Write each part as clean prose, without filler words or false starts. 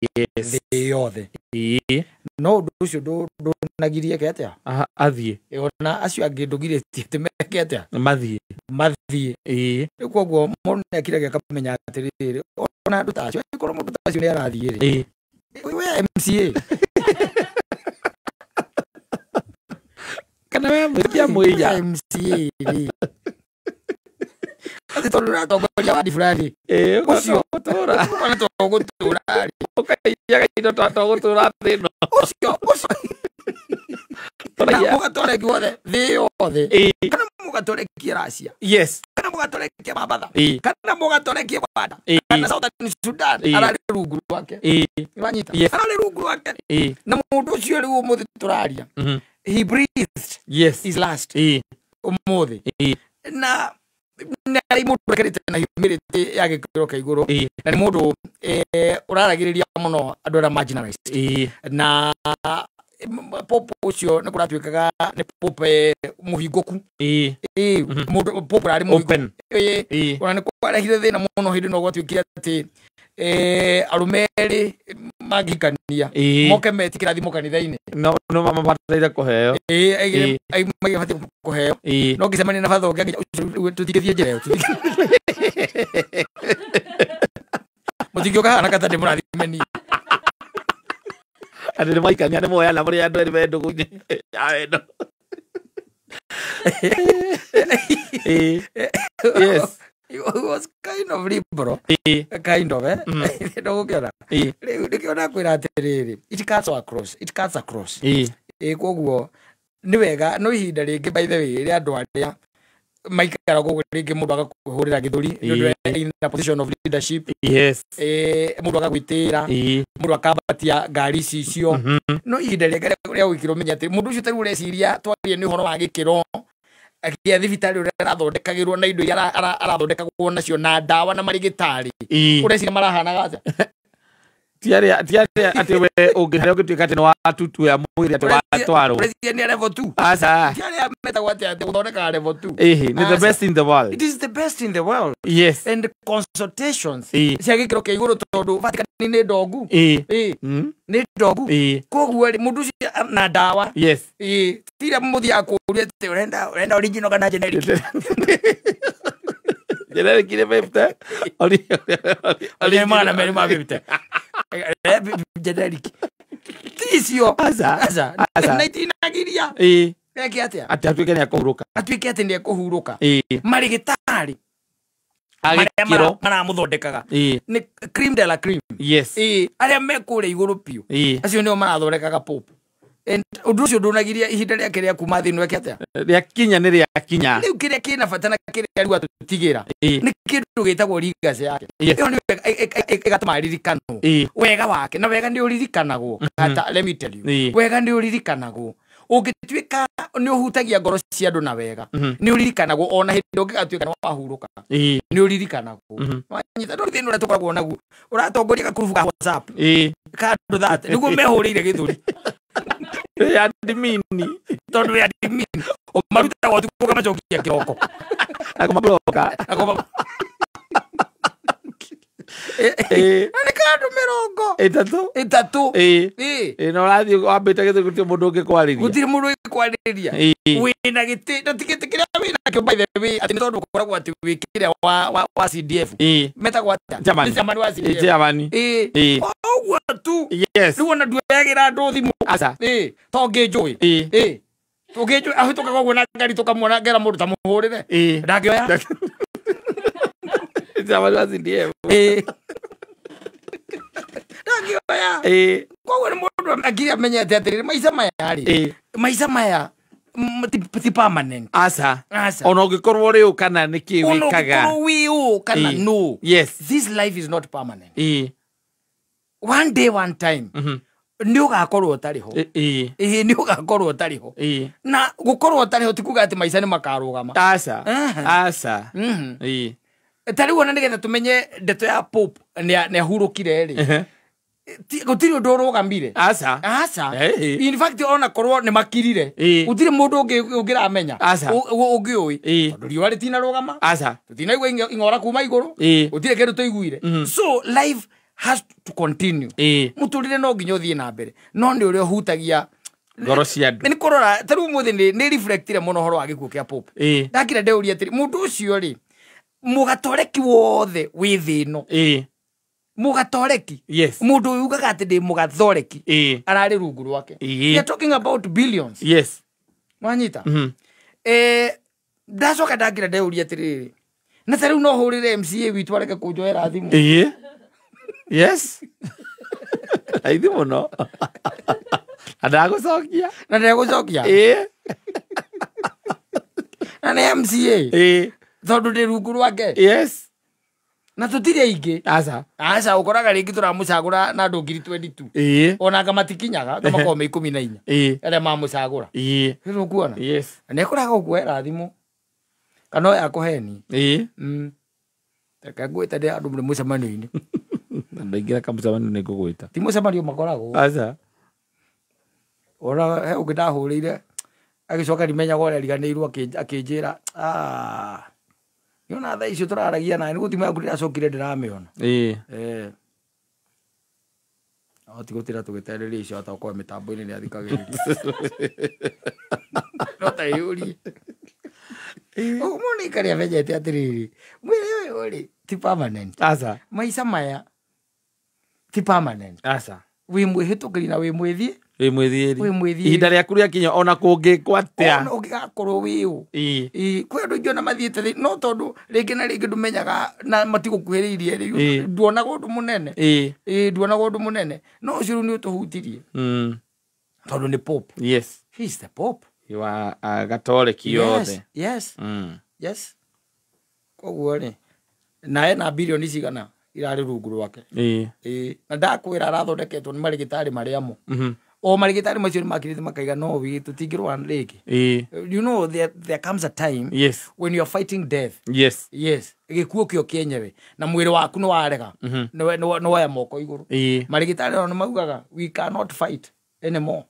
Yes. Thĩ yothe. Ĩĩ. No ũndũ ũcio ndũnagirie ke atĩa? Aha, athiĩ. Ona acio angĩ ndũgirĩtie atĩ meke atĩa? Mathiĩ. Mathiĩ. Ĩĩ. Rĩu koguo mũndũ nĩakiragia akamenya atĩrĩrĩ, ona andũ ta acio, angĩkorwo mũndũ ta acio nĩ arathiĩ rĩ, Ĩĩ. we MCA. Kana we mwĩtia mũiya. MCA rĩ, atĩ tondũ ũratongoria wadi fulani, Ĩĩ, ũcio ũgatũra. Ũkona to gũtũra rĩ. Ũkaiyaga indo ta to gũtũra thĩ ĩno. Ũcio Tũraiya. mũgatũrekia guothe thĩ yothe. Ĩĩ. Kana mũgatũrekie Russia. Yes. Kana mũgatũrekie Mambatha. Ĩĩ. Kana mũgatũrekie Rwanda. Ĩĩ. Kana Southern Sudan. Ĩĩ. Ararĩ rungu rwake. Ĩĩ. Nĩwanyita? Yes. Ararĩ rungu rwake. Ĩĩ. Na mũndũ ũcio rĩu ũmũthĩ tũraria, he breathed Yes. his last Ĩĩ. ũmũthĩ. Ĩĩ. Na nĩ mũndũ ekĩrĩte na humility ya gĩkĩro kĩa igũrũ. Ĩĩ. Na nĩ mũndũ ũraragĩrĩria mũno andũ arĩa marginalized. Ĩĩ. Na Pope ũcio nĩ kũratuĩkaga nĩ Pope mũhingũku. Ĩĩ. Ĩĩ, mũndũ Pope ũrarĩ mũhingũku. Open. Ĩĩ. Ĩĩ. Ona nĩ kwarehire thĩna mũno hĩndĩ ĩno gwatuĩkire atĩ arũme erĩ mangĩhikania Ĩĩ. moke metie kĩrathimo kanitha-inĩ. No no mabataire kũheo. Ĩĩ, aigire mabatiĩ kũheo. Ĩĩ. No ngĩcemania na batho ũngĩ ũcio rĩu tũtingĩthiĩ njĩra ĩyo, tũtingĩthiĩ. Mũtingĩũka haha na kata ndĩmũrathime niĩ. Atĩ nĩ mwaikania nĩ muoyana mũrĩ andũ erĩ me ndũgũ-inĩ ya wendo. Ĩĩ. Yes. He was kind of liberal. Ĩĩ. Kind of, eh? Ndũgũkĩona? Ĩĩ. Rĩu nĩkĩo ndakwĩra atĩrĩrĩ, it cuts across, it cuts across. Ĩĩ. Ĩĩ, koguo nĩ wega, no ihinda rĩngĩ by the way, rĩa andũ arĩa maikara gũkũ rĩngĩ mũndũ agakũhũrĩra gĩthũri nĩ ũndũ Ĩĩ. in a position of leadership. Yes. Mũndũ agagwĩtĩĩra, Ĩĩ. mũndũ akambatia ngari ici icio. No ihinda rĩngĩ rĩa gwĩkĩra ũmenye atĩ mũndũ ũcio tarĩu ũreciria twarie nĩ ũhoro wa gĩkĩro gĩa thibitarĩ ũrĩa arathondekagĩrwo na indo iria arathondekagwo nacio na ndawa na marigĩtarĩ. Ĩĩ. Ũreciria marahanaga atĩa? Ti arĩa atĩ we ũngĩ harĩa ũngĩtuĩka atĩ nĩ watutua mwĩrĩ atĩ watwarwo. Ũreciria nĩ level 2? Aca. Ti arĩa metagwo atĩa atĩ gũthondekaga level 2? Ĩhĩ, nĩ the Aca. best in the world. It is the best in the world. Yes. And consultations Ĩĩ. cia gĩkĩro kĩa igũrũ tondũ Vatican nĩ ndongu. Ĩĩ. Ĩĩ. Nĩ ndongu. Ĩĩ. Koguo rĩ, mũndũ ũcio na ndawa. Yes. Ĩĩ. Ti iria mũthiaga kũũria atĩ ũrenda original kana generic. Generic nĩ 50. Original magana merĩ ma 50. Generic. Ti icio. Aca. Aca. Aca. Na itinagiria. Ĩĩ. Eke atĩa? Atĩ atuĩke nĩ akũhurũka. Atuĩke atĩ nĩ ekũhurũka. Ĩĩ. Marigĩtarĩ marĩa Agĩkĩro. maramũthondekaga Ĩĩ. nĩ cream de la cream. Yes. Ĩĩ, arĩa me kũrĩa igũrũ biũ. Ĩĩ. Acio nĩo marathondekaga Pope. And ũndũ ũcio ndũnagiria ihinda rĩake rĩa kuma thĩ ĩno eke atĩa? Rĩakinya nĩ rĩakinya. Rĩu kĩrĩa kĩna bata na kĩrĩa rĩu atũtigĩra Ĩĩ. nĩ kĩndũ gĩtagwo legacy yake. Yes. Ĩyo nĩyo ĩgatũma aririkanwo. Ĩĩ. Wega wake, na wega nĩ ũririkanagwo. Hata, let me tell you. Ĩĩ. Wega nĩ ũririkanagwo. Ũngĩtuĩka nĩ ũhutagia ngoro cia andũ na wega, nĩ ũririkanagwo ona hĩndĩ ũngĩgatuĩka nĩ wahurũka. Ĩĩ. Nĩ ũririkanagwo. Wanyita, ndũrĩ thĩna ũrĩa tũkoragwo naguo. Ũratongoria gakurubu ka WhatsApp. Ĩĩ. Ka andũ thate, nĩguo mehũrĩire gĩthũri. Ya admin. Tondũ ya admin. Ũmarutaga ũtukũ ũkamacokia kĩroko. Na kũmabloka. Na kũma- Ĩĩ. Na nĩ kandũ mĩrongo ĩtatũ. Ĩtatũ. Ĩĩ. Ĩĩ. Ĩĩ, na ũrathiĩ wambĩte gĩthũri gũtirĩ mũndũ ũngĩkwarĩria. Gũtirĩ mũndũ ũngĩkwarĩria. Ĩĩ. Wĩna gĩtĩ, na ti gĩtĩ kĩrĩa wĩna nakĩo by the way, atĩ nĩ tondũ ũkoragwo atĩ wĩ kĩrĩa wa CDF. Ĩĩ. Metagwo atĩa? Chairman. Nĩ chairman wa CDF. Ĩĩ, chairman. Ĩĩ. Ĩĩ. O ũguo tu. Yes. Rĩu ona nduoyagĩra andũ thimũ. Aca. Ĩĩ, to ngĩnjũĩ. Ĩĩ. Ĩĩ. Tũngĩnjũĩ, ahĩtũkaga ũguo na ngari tũkamuona ngera mũndũ ta mũhũrĩre. Ĩĩ. Ndangĩoya. Chairman wa CDF. Ĩĩ. Ndangĩoya. Ĩĩ. Koguo nĩ mũndũ akiri amenyete atĩrĩrĩ, maica maya rĩ, Ĩĩ. maica maya, ti permanent. Aca. Aca. Ona ũngĩkorwo ũrĩ ũ kana nĩ kĩ Ona wĩkaga. ũngĩkorwo wĩ ũ kana Ĩĩ. no. Yes. This life is not permanent. Ĩĩ. One day, one time, nĩ ũgakorwo ũtarĩ ho. Ĩĩ. Ĩĩ, nĩ ũgakorwo ũtarĩ ho. Ĩĩ. Na gũkorwo ũtarĩ ho ti kuga atĩ maica nĩ makarũgama. Aca. Aha. Aca. Ĩĩ. Ta rĩu ona nĩgetha tũmenye ndeto ya Pope nĩ ahurũkire rĩ, Ehe. Gũtirĩ ũndũ ũrũgamire. Aca. Aca. Ĩĩ. In fact, ona korwo nĩ makirire, Ĩĩ. gũtirĩ mũndũ ũngĩramenya. Aca. Ũngĩũĩ. Ĩĩ. Tondũ riũa rĩtinarũgama. Aca. Tũtinaigua ing'ora kuma igũrũ. Ĩĩ. Gũtirĩ kĩndũ tũiguire. So life has to continue. Muturire no nginya uthie na mbere no ni uria hutagia ngoro cia andu ni kurora ta riu muthi ni reflectire muno horo wa gikuo kia Pope. Ndakira ndeuria atiri mundu ucio ri mugatoreki wothe wi thino. Mugatoreki. Yes. Mundu ugaga ati ndi mugathoreki arari rungu rwake. We are talking about billions. Yes. Mwanyita. Ndacoka ndakira ndeuria atiriri na ta riu no hurire MCA witu areke kunjoera thimu. Yes. Aithi muno. Andagucokia. Na ndagucokia. Na ni MCA. Tondu ndi rungu rwake. Yes. Na tutire ingi. Aca. Aca ukoraga ringi turamucagura na andu 22,000. Ona anga matikinyaga anga makorwo me 14. Aria mamucagura. Riu ukuona. Yes. Na nikuraga gukuera thimu. Kana oya akuheni. Reke ngwite ndi andu muri mucemanio-ini. Ndaingira kamucemanio ni ngugwita. Ti mucemanio makoragwo. Aca. Ona he ungi ndahurire agicoka ndimenyaga uria ariganĩirwo akinjira niona thaa icio tũraragia nawe nĩ gũtima yaku ndĩracokire ndĩramĩona. No ti gũtira tũgĩtereria icio atakorwo mĩtambo-inĩ nĩ athikagĩrĩria. No ta ĩyũrie. Ũguo mũndũ nĩaikare amenyete atĩrĩrĩ mwĩrĩ ũyũ rĩ ti permanent. Aca. Maica maya ti permanent. Aca. Wĩ mwĩhĩtũkĩri na wĩ mwĩthiĩ. Wĩ mwĩthiĩri. Ihinda rĩaku rĩakinya ona kũngĩkwo atĩa. Ona ũngĩgakorwo wĩ ũ. Kwĩ andũ aingĩ ona mathiĩte thĩ no tondũ rĩngĩ na rĩngĩ ndũmenyaga na matigũkuhĩrĩirie rĩ nduonaga ũndũ mũnene. Nduonaga ũndũ mũnene. No ũcio rĩu nĩ ũtũhutirie. Tondũ nĩ Pope. Yes. He is the Pope. Wa Gatoreki yothe. Yes. Yes. Koguo rĩ na ena bilioni cigana irarĩ rungu rwake. Na ndakwĩra arathondeketwo nĩ marĩgĩtarĩ marĩa mo. O marĩgĩtarĩ macio nĩ makirĩte makaiga no wi tũtingĩrwara rĩngĩ. You know there comes a time. Yes. When you are fighting death. Yes. Yes. Gĩkuũ kĩo kĩenyewe na mwĩrĩ waku nĩ warega. Nĩ woya moko igũrũ. Marĩgĩtarĩ nao nĩ maugaga we cannot fight anymore.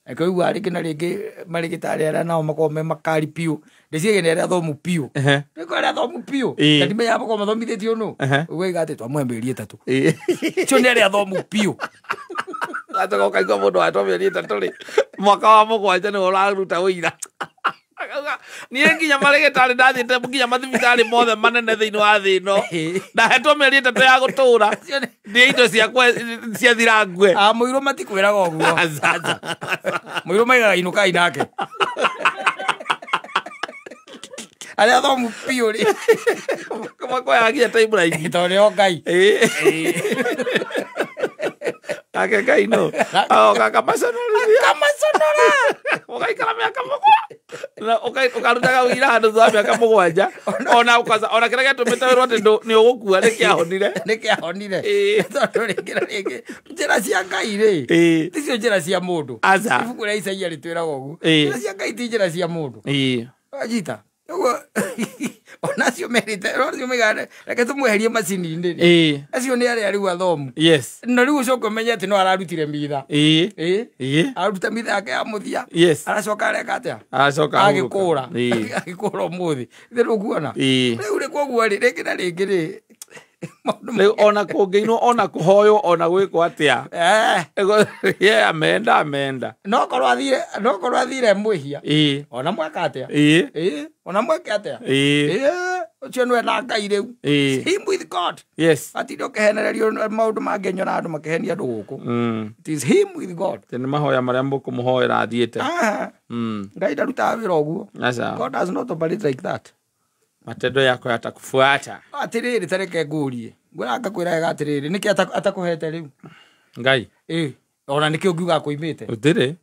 Akaigua rĩngĩ na rĩngĩ marĩgĩtarĩ arĩa nao makoragwo me makari piũ ndĩciĩge nĩ arĩa athomu piũ. Nĩkũ arĩa athomu piũ na ndimenyaga makoragwo mathomithĩtio nũ ũgaiga atĩ twamũhe mĩeri 3. Acio nĩ arĩa athomu piũ. Gacoka ũkaigua mũndũ watwa mĩeri 3 rĩ mwaka wa 7 nĩwe ũraruta ũira. Akauga niĩ nginya marĩgĩtarĩ ndathiĩte nginya mathibitarĩ mothe manene thĩinĩ wa thĩ ĩno ndahetwo mĩeri 3 ya gũtũra ndiĩ indo ciakwa ciathira ngue. Mũirũ matikwĩraga ũguo. Mũirũ maigaga inũkai nake. Arĩa athomu piũ rĩ makoyagia timeline tondũ nĩo Ngai. Ake Ngai no akamaconorithia. Akamaconora. Ũgaikara mĩaka 7 na ũkarutaga ũira handũ thutha wa mĩaka 7 ona kĩrĩa gĩatũmĩte wĩrwo atĩ nĩ ũgũkua nĩ kĩahonire. Nĩ kĩahonire. Tondũ rĩngĩ na rĩngĩ njĩra cia Ngai rĩ ticio njĩra cia mũndũ. Ibuku rĩa Isaia rĩtwĩraga ũguo. Njĩra cia Ngai ti njĩra cia mũndũ. Wanyita. Ũguo onacio merĩte onacio maigaga reke tũmweherie macini-inĩ rĩ acio nĩ arĩa rĩu athomu. Yes. Na rĩu ũcoke ũmenye atĩ no ararutire mitha. Araruta mitha yake ya mũthia. Yes. Aracoka areka atĩa? Aracoka agĩkũra. Agĩkũra ũmũthĩ. Ithe ndũkuona. Rĩu rĩ koguo rĩ rĩngĩ na rĩngĩ rĩ rĩu ona kũngĩinwo ona kũhoywo ona gwĩkwo atĩa. Ye amenda amenda. No korwo athire mwĩhia. Ona mweka atĩa. Ona mweke atĩa. Ũcio nĩwe na Ngai rĩu. Him with God. Yes. Atirĩ ũkĩhenererio maũndũ mangĩ nyona andũ makĩhenia andũ gũkũ. It is him with God. Nĩ mahoya marĩa mũkũmũhoera athiĩte. Ngai ndarutaga wĩra ũguo. God does not operate like that. Matendo yako yatakufuata. Atirĩrĩ ta reke ngũrie. Ngwĩra ngakwĩra wega atĩrĩrĩ nĩkĩ atakũhete rĩu? Ngai. Ona nĩkĩ ũngiuga akũimĩte? Gũtirĩ.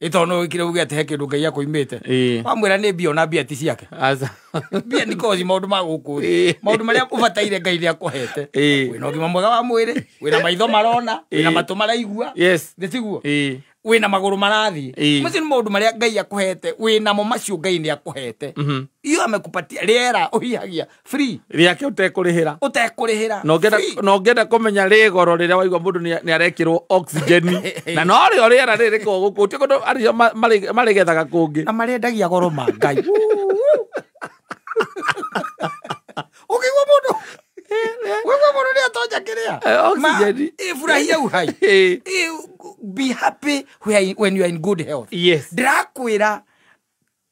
Tondũ no wĩkire uge atĩ he kĩndũ Ngai akũimĩte. Wamwĩra nĩ mbia ona mbia ti ciake. Aca. Mbia nĩ koci maũndũ ma gũkũ thĩ. Maũndũ marĩa ũbataire Ngai nĩ akũhete. Wĩna ũgima mwega wa mwĩrĩ, wĩna maitho marona, wĩna matũ maraigua. Yes. Nĩ tiguo? Wĩna magũrũ marathiĩ. Macio nĩ maũndũ marĩa Ngai akũhete, wĩnamo macio Ngai nĩ akũhete. Iyo amekupatia rĩera ũhihagia free. Rĩake ũtekũrĩhĩra. Ũtekũrĩhĩra. Na ũngĩenda kũmenya rĩ goro rĩrĩa waigua mũndũ nĩ arekĩrwo oxygen. Na no rĩo rĩera rĩrĩ rĩkoragwo gũkũ ti kũndũ acio marĩgethaga kũngĩ. Na marĩendagia goro ma Ngai. Ũkĩigua mũndũ Wewe mũndũ nĩ atonya kĩrĩa. Oxygen. Furahia uhai. Be happy when you are in good health. Yes. Ndĩrakwĩra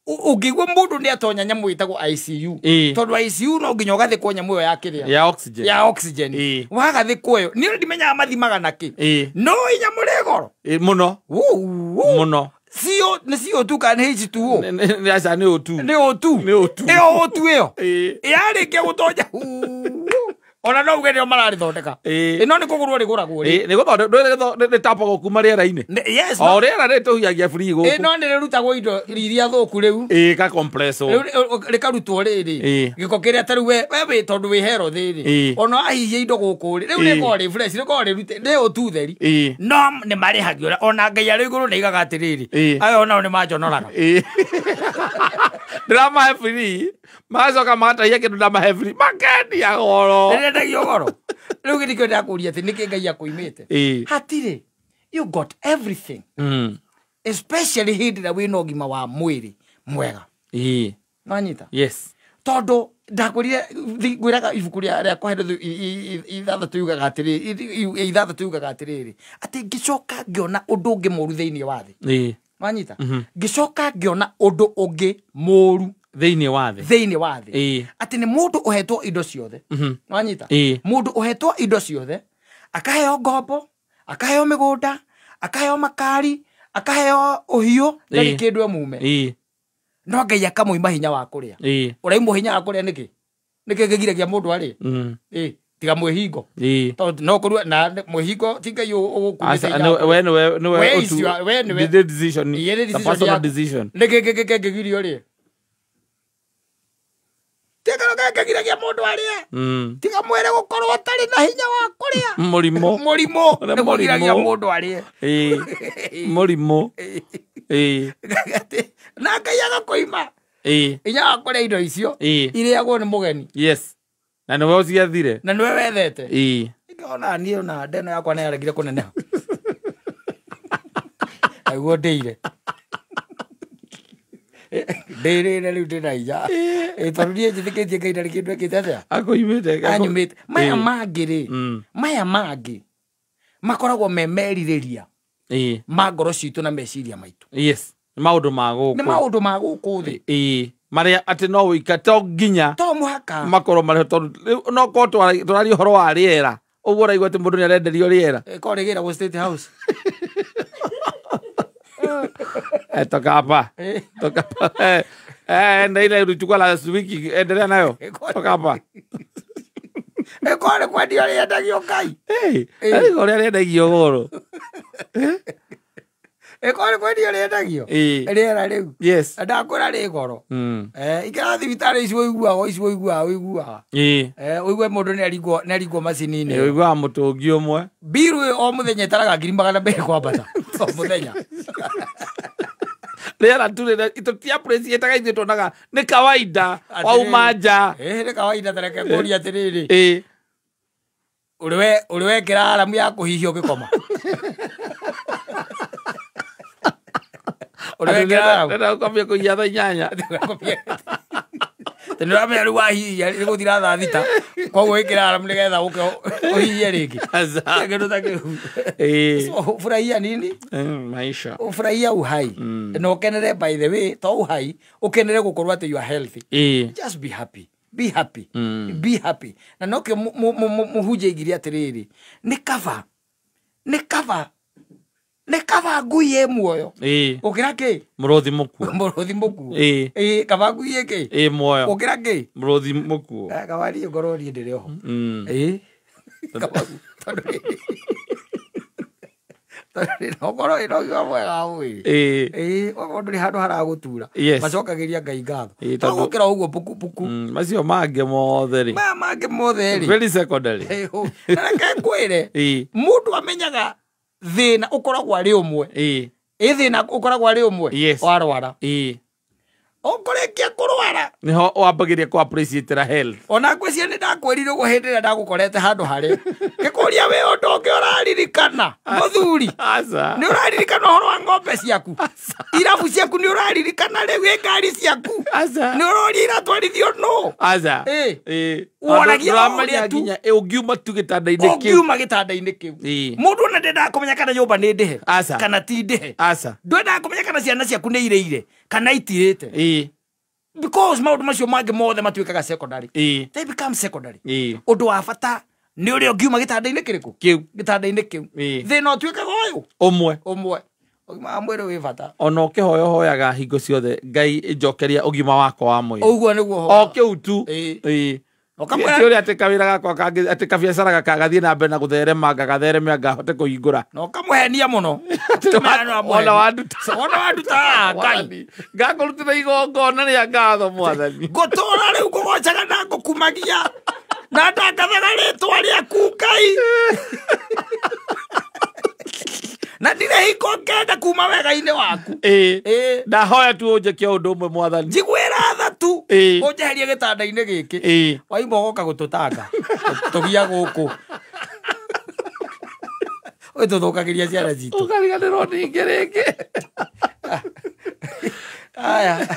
ũngĩigua mũndũ nĩ atonya nyamũ ĩtagwo ICU. Tondũ ICU no nginya ũgathĩkwo nyamũ ĩyo ya kĩrĩa. Ya oxygen. Ya oxygen. Wagathĩkwo ĩyo. Niĩ ndimenyaga mathimaga nakĩ. No inyamũ rĩ goro. Mũno. Mũno. CO nĩ CO2 kana nĩ H2O? Nĩ aca nĩ O2. Nĩ O2. Nĩ O2. Ĩyo O2 ĩyo. Yarĩkia gũtonya. Ona no uge nĩo mararĩthondeka. Ĩno nĩ kũgũrwo rĩgũragwo rĩ. Nĩ gũthondekwo rĩtapagwo kuma rĩera-inĩ. Yes. O rĩera rĩtũhuhagia free gũkũ. Ĩno nĩ rĩrutagwo indo iria thũku rĩu. Ka compress. Rĩu rĩkarutwo rĩrĩ. Gĩko kĩrĩa ta rĩu we wĩ tondũ wĩ hero thĩ rĩ. Ona wahihia indo gũkũ rĩ. Rĩu rĩkoragwo rĩ fresh, rĩkoragwo rĩrute nĩ O2 theri. No nĩ marĩhagio ona Ngai arĩ igũrũ nĩ aigaga atĩrĩrĩ. Aya onao nĩ manjonoraga. Ndĩramahe free. Magacoka magatahia kĩndũ ndamahe free. Makendia goro. Nĩrĩendagio goro. Rĩu gĩthikio ndakũria atĩ nĩkĩ Ngai akũimĩte. Hatirĩ. You got everything. Especially hĩndĩ ĩrĩa wĩna ũgima wa mwĩrĩ mwega. Nĩwanyita? Yes. Tondũ ndakwĩrire ngwĩraga ibuku rĩa Kohelethu ithathatũ yugaga atĩrĩrĩ, ithathatũ yugaga atĩrĩrĩ, atĩ ngĩcoka ngĩona ũndũ ũngĩ mũru thĩinĩ wa thĩ. Nĩwanyita? Ngĩcoka ngĩona ũndũ ũngĩ mũru thĩinĩ wa thĩ. Thĩinĩ wa thĩ. Atĩ nĩ mũndũ ũhetwo indo ciothe. Nĩwanyita? Mũndũ ũhetwo indo ciothe, akaheo ngombo, akaheo mĩgũnda, akaheo makari, akaheo ũhiũ, ndarĩ kĩndũ emume. No Ngai akamũima hinya wa kũrĩa. Ũraimwo hinya wa kũrĩa nĩkĩ? Nĩkĩ kĩgiragia mũndũ arĩe? Tiga mwĩhingo. Tondũ no kũrua na mwĩhingo ti Ngai ũgũkumĩte hinya wa kũrĩa. We nĩwe We nĩwe. The decision. The personal decision. Nĩkĩ kĩngĩgiria ũrĩe? Tiga kĩgiragia mũndũ arĩe. Tiga mwĩrĩ gũkorwo ũtarĩ na hinya wa kũrĩa. Mũrimũ. Mũrimũ nĩkũgiragia mũndũ arĩe. Mũrimũ. Na Ngai agakũima. Hinya wa kũrĩa indo icio irĩagwo nĩ mũgeni. Yes. Na nĩwe ũciethire. Na nĩwe wethete. Ngĩona niĩ ona ndeno yakwa nĩ yaregire kũneneha. Naguo ndĩire. Ndĩrĩre rĩu ndĩna hinya. Tondũ niĩ njĩtĩkĩtie Ngai ndarĩ kĩndũ ekĩte atĩa? Akũimĩte. Anyumĩte. Maya mangĩ rĩ, maya mangĩ makoragwo me merirĩria ma ngoro citũ na meciria maitũ. Yes. Nĩ maũndũ ma gũkũ. Nĩ maũndũ ma gũkũ thĩ. Marĩa atĩ no ũika to nginya to mũhaka makorwo marĩ tondũ no korwo tũraria ũhoro wa rĩera. Ũguo ũraigua atĩ mũndũ nĩ arenderio rĩera. Korwo rĩgĩragwo State House. Toka hapa. Toka hapa. Enda ile ulichukua last week, endelea nayo. Toka hapa. Korwo kwendio rĩendagio Ngai. Korwo rĩendagio goro. Korwo kwendio rĩendagio. Rĩera rĩu. Yes. Ndakwĩra rĩ goro. Ikara thibitarĩ icio ũiguaga, icio ũiguaga, ũiguaga. Ũigue mũndũ nĩ aringwo macini-inĩ. Ũiguaga mũtũngi ũmwe. Mbiru ĩyo o mũthenya ĩtaraga 200,000 kwambata. O mũthenya. Rĩera tu rĩrĩa tũtiappreciataga ithuĩ tuonaga nĩ kawaida wauma nja. Nĩ kawaida ta reke ngũrie atĩrĩrĩ. Ũrĩ wekĩra aramu ya kũhihia ũgĩkoma? Ũrĩ wekĩra aramu? Ndĩrenda gũkomia kũhihia thaa 8. Tondũ nĩũramenya rĩu wahihia nĩ gũthira thaa 6. Koguo ĩkĩra aramu nĩgetha ũke ũhihie rĩngĩ. Kĩndũ ta kĩu. So, furahia nini? Maisha. Furahia uhai. Na ũkenere by the way, to uhai, ũkenere gũkorwo atĩ you are healthy. Just be happy. Be happy. Be happy. Na nokĩo mũhunjia aigire atĩrĩrĩ, nĩ kaba. Nĩ kaba. Nĩ kaba ngui ĩ muoyo. Gũkĩra kĩ? Mũrũthi mũkuũ. Mũrũthi mũkuũ. Kaba ngui ĩ kĩ? Muoyo. Gũkĩra kĩ? Mũrũthi mũkuũ. Kaba niĩ ngorwo niĩ ndĩrĩ oho. Kaba tondũ okorwo wĩna ũgima mwega wa mwĩrĩ. Okorwo ndũrĩ handũ haragũtura. Macokagĩria Ngai ngatho. To gũkĩra ũguo puku puku. Macio mangĩ mothe rĩ. Maya mangĩ mothe rĩ. Very secondary. Na reke ngwĩre, mũndũ amenyaga thĩna ũkoragwo arĩ ũmwe. Ĩ thĩna ũkoragwo arĩ ũmwe. Warwara. Ũkũrĩkia kũrwara Nĩho wambagĩria kũ appreciate health. Ona ngwĩciria nĩ ndakwĩrire ũguo hĩndĩ ĩrĩa ndagũkorete handũ harĩa ngĩkũria wĩ ũndũ ũngĩ ũraririkana mũthuri. Aca. Nĩ ũraririkana ũhoro wa ng'ombe ciaku, irabu ciaku, nĩ ũraririkana rĩu ĩ ngari ciaku, Aca. nĩ ũroria iratwarithio nũ? Aca. Ĩ. Ĩ. Woragia o Ndũramenya ũrĩa tu. nginya ĩ, ũngiuma tu gĩtanda-inĩ kĩu. Ũngiuma gĩtanda-inĩ kĩu, Ĩ. mũndũ ona ndendaga kũmenya kana nyũmba nĩ ndĩhe Aca. kana ti ndĩhe. Aca. Ndwendaga kũmenya kana ciana ciaku nĩ irĩire kana itirĩte, Ĩ. because maũndũ macio mangĩ mothe matuĩkaga secondary. Ĩ. They become secondary. Ĩ. Ũndũ wa bata nĩ ũrĩa ũngiuma gĩtanda-inĩ kĩrĩkũ? Kĩu. Gĩtanda-inĩ kĩu. Ĩ. Thĩna ũtuĩkaga ũyũ Ũmwe. Ũmwe, ũgima wa mwĩrĩ wĩ bata. Ona ũkĩhoya hoyaga hingo ciothe Ngai njokeria ũgima wakwa wa mwĩrĩ. Ũguo nĩguo. O kĩu tu. Ĩ. Ĩ. Ũkamwĩra- Ti ũrĩa atĩ kawĩra gakwa kangĩ atĩ kabiacara gagathiĩ na mbere na gũtherema ngagatheremia ngahote kũhingũra. Na ũkamũhenia mũno. Ona wanduta. Ona wanduta Ngai. Mwathani, ngakũrutĩra igongona rĩa ngatho mwathani. Ngũtũra rĩu ngũgocaga na ngũkumagia na ndangathaga rĩtwa rĩaku Ngai, na ndirĩ hingo ngenda kuma wega-inĩ waku. Ĩ. Ĩ. Ndahoya tu ũnjĩke ũndũ ũmwe mwathani. Njiguĩra tha tu. Ĩ. Ũnjeherie gĩtanda-inĩ gĩkĩ. Ĩ. Waimba ũgoka gũtũtanga tũgia gũkũ ũtũthũkagĩria ciana citũ. Ũkariganĩrwo ningĩ rĩngĩ. Aya.